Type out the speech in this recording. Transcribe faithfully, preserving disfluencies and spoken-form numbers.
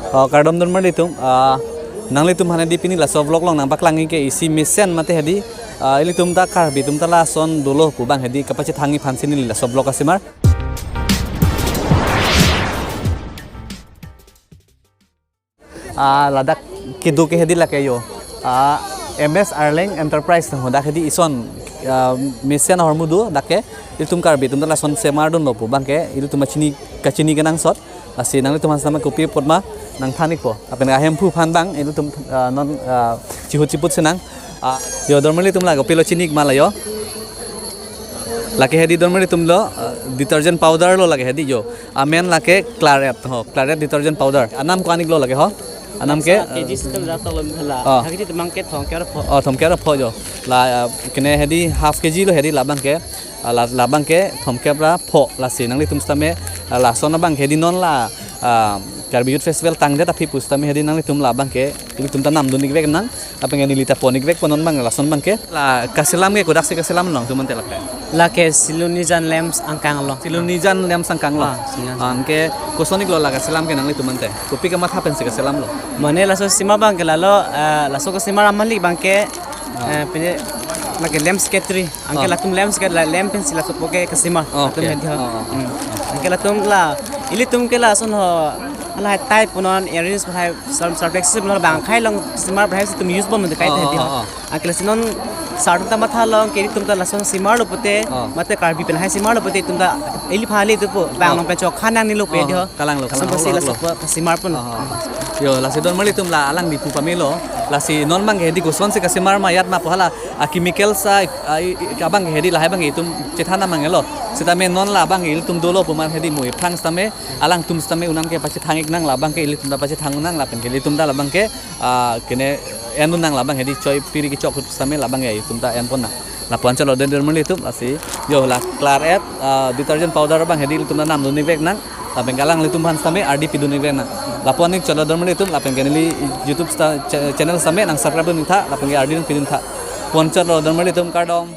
Oh, kardom donmarli atum, ah, nanglitum aphan hedi pini laso vlog along nangpaklangji ke isi mesen mate hedi, ah, ilitum ta Karbi atum ta lason dolo pu abang hedi kapachethangji aphansi neli laso vlog kasemar. Ah, ladak kedo ke hedi lake jo. Ah, M S Arleng Enterprise nang hadak hedi ison, ah, mesen ahormu do dak ke ilitum Karbi atum ta lason semar dunlo pu abang ke ilitum kachini kachini kenangsot. Lasi nanglitum aphan sitame kopi apot ma nangthan-ikpo. Lapen Hemphu aphan abang ilitum, ah, non, ah, chihut chiput sinang. Ah, jo donmarli atum la kopilo chini-ik ma la jo. Lake hedi donmarli atum lo, ah, detergent powder lo lake hedi jo. Amen lake Claret ho, Claret detergent powder. Anam ko-an-iklo lake ho? Anam ke, K G system jatlo mela. Oh. Hakiti temang ke thomkep ra pho. Oh, thomkep ra pho jo. La, ah, kene hedi half K G lo hedi labang ke. Ah, la, labang ke thomkep ra pho lasi nanglitum sitame, ah, lason abang ke hedi non la, ah, Karbi Youth Festival tangdet aphi pusitame hedi nanglitum labang ke ilitum ta namdun-ikvek nang, lapen ke neli ta pon-ikvekpo non abang lason abang ke. La kaselam ke kodaksi kaselam nangtum ante lake? Lake Silonijan lamps angkang lo. Silonijan lamps angkang lo. Ah, Silonijan. Anke koson-iklo la kaselam ke nanglitum ante? Kopi kamatha pensi kaselamlo? Mane laso semar abang ke lalo, eh, laso kesemar amalik abang ke, ah, eh, pine lake lamps ketri. Anke, ah, latum lamps ke la lamp pensi laso po ke kesemar. Oh, latum, okay, hedi ho. Oh, oh, oh. Hmm. Anke latum la, ilitum ke lason ho, hala type punon earrings lahai, sar-, sarplexi punon bang akhei along kesemar lahai si itum use bom de kai, oh, hedi ho. Oh, oh. Anke lasi non sar atum ta matha long ke itum ta lason semarlo pute, oh, mate Karbi pen lahai semarlo pute itum ta ili phali tu po bang, oh, along pen chokha nangnelo pu, oh, hedi ho. Kalang lo, kalang lo, kalang lo. Lason pusi laso po kesemar pon. Oh, oh, oh. Jo, lasi donmarli atum la alangli pu pamelo. Lasi non abang ke hedi kosonsi kesemar ma ajat ma pu hala, ah, chemical sa, ah, i, i, abang ke hedi lahai abang ke itum chethan nangmanglo. Sitame non labang ke ilitum dolo pu amat hedi mo iphrang sitame alangtum sitame unam ke pachethang-ik nang, labang ke ilitum ta pachethang nang lapen ke ilitum ta labang ke, ah, kene en nang labang hedi choi piri kechok ahut sitame labang ke itum ta en pon nang. Lapu-an chotlo donmarli atum lasi. Jo la Claret, ah, detergent powder abang hedi ilitum ta namdun-ikvek nang. Lapen ke alanglitum aphan sitame ardi pidun-ikvek nang. Lapu-an chotlo donmarli atum lapen ke neli YouTube sta-, cha-, channel sitame nang subscribe dun-ik tha, lapen ke ardi nangpidun tha. Lapu-an chotlo donmarli atum, kardom.